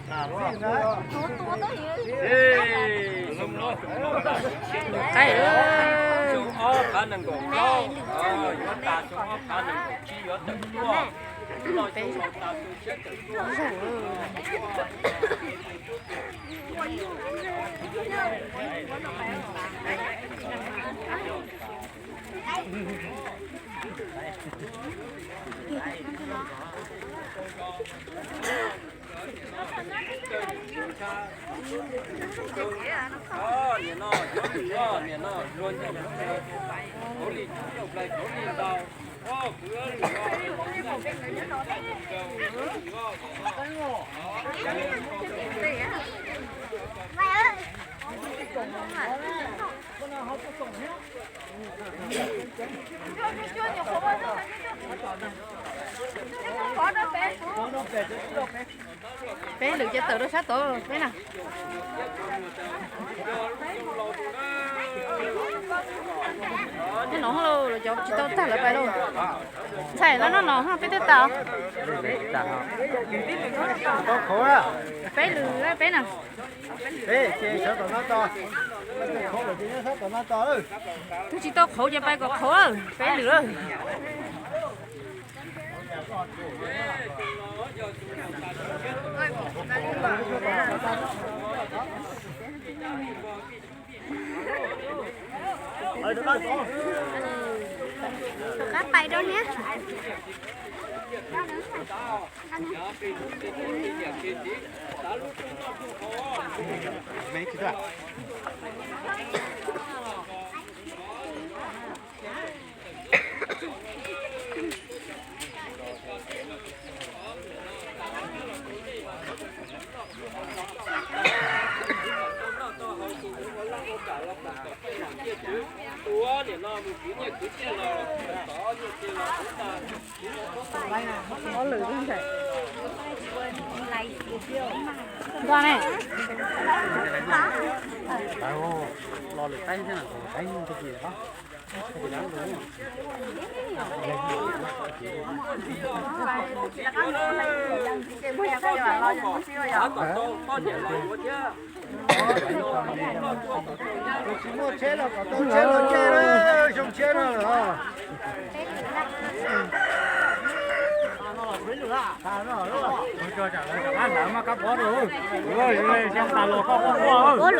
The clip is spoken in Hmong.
Qaib, xyoo ob phav nees nkaum plaub, yuav tas xyoo ob phav nees nkaum tsib yuav tawm tuaj. Lub no xyoo no tas xyoo tshiab tawm tuaj. Peb lwm ces tawm rau sab tod peb na. Nyob no los cov tsis tau tag lawv pais lauj. Ntxhais, nyob no peb twb tas. Peb lwm peb na. Tus tsis tau qhauv ces pais kom qhauv, peb lwm lawm. Rov qab pais rau niab. Nto ne. Los lwm qaib thiab na, qaib ntawd. Tsis muaj tsheb los kom tau tsheb los caij, xyoo tshiab no los. Hlawv mas kab pov rau, xyoo tas los koj quaj quaj.